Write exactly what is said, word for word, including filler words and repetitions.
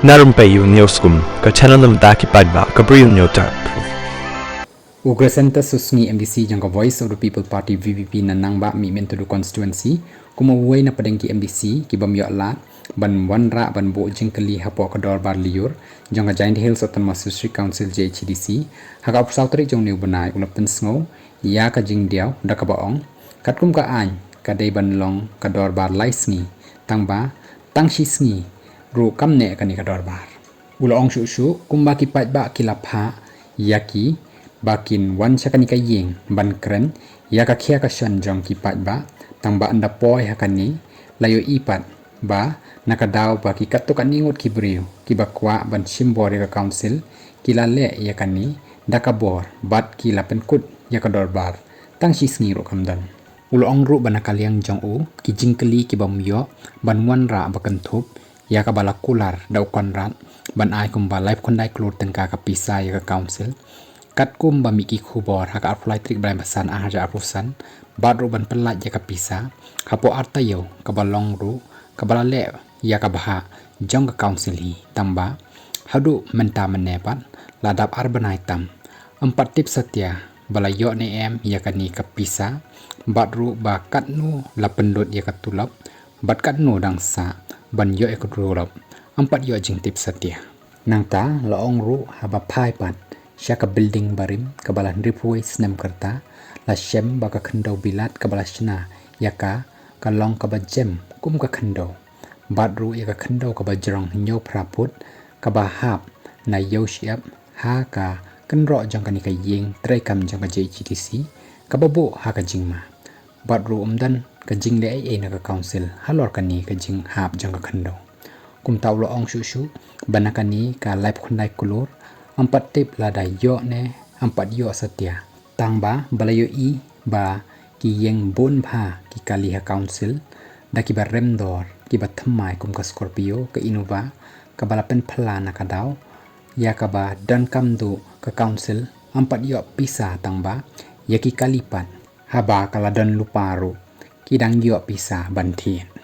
Na rympei ïa u Newsroom, ka channel na bynta ki paidbah ka Bri u Hynñiewtrep. U Crescentus Susngi, M D C jong ka Voice of the People Party, V P P, na Nangbah Mihmyntdu constituency, kum uwei na pdeng ki M D C ki bym ïoh lad ban wanrah ban buh jingkylli hapoh ka dorbar lyiur jong ka Jaintia Hills Autonomous District Council, J H A D C, ha ka arphew saw tarik jong une u bnai, u la pynsngew ïa ka jingdiaw da kaba ong, katkum ka aiñ ka dei ban long ka dorbar lai sngi, tangba tang shi sngi ruh kam neh kane ka dorbar. U la ong shuh shuh, kumba ki paidbah ki la phah ïa ki ba kin wan sha kane ka ïing ban kren ïa ka khia ka shon jong ki paidbah, tangba ynda poi ha kane la ïohi pat ba na ka daw ba ki katto katne ngut ki briew kiba kwah ban shim bor ïa ka council ki la leh ïa kane da ka bor bad ki la pynkut ïa ka dorbar tang shi sngi ruh kam don. U la ong ruh ba na ka liang jong u, ki jingkylli ki bym ïoh ban wanrah ba kynthup ïa kaba la kular da u Conrad ban ai kumba laiphew khyndai klur tyngka ka pisa ïa ka council, katkum ba mih ki khubor ha ka arphew lai tarik bnai ba san, ar hajar arphew san, bad ruh ban pyllait ïa ka pisa hapoh ar taïew, kaba long ruh kaba la leh ïa ka bhah jong ka council hi, tangba haduh mynta mynne pat la dap ar bnai tam ym pat tip satia ba la ïoh ne em ïa kane ka pisa, bad ruh ba katno la pynlut ïa ka tulop bad katno dang sah ban ïoh ïa ka tulop, ym pat ïoh jingtip satia. Nangta la ong ruh, haba phai pat sha ka building barim kaba la hynriewphew wei snem ka rta, la shem ba ka khyndew bilat kaba la shna ïa ka, ka long kaba jem kum ka khyndew, bad ruh ïa ka khyndew kaba jrong hynñiewphra phut kaba hap na ïew shyiap ha ka kynroh jong kane ka ïing treikam jong ka J H A D C kaba buh ha ka jingma, bad ruh ym don ka jingleh ei ei na ka council halor kane ka jinghap jong ka khyndew. Kumta u la ong shuh shuh ba na kane ka laiphew khyndai klur ym pat tip lada ïoh ne ym pat ïoh satia, tangba ba la ïohi ba ki ïeng bun bha ki kali ha council da kiba rem dor, kiba thymmai kum ka Scorpio, ka Innova, kaba la pynphylla na ka daw ïa kaba donkam duh ka council ym pat ïoh pisa, tangba ïa ki kali pat, haba ka la don lypa ruh, ki dang ïoh pisa ban thied.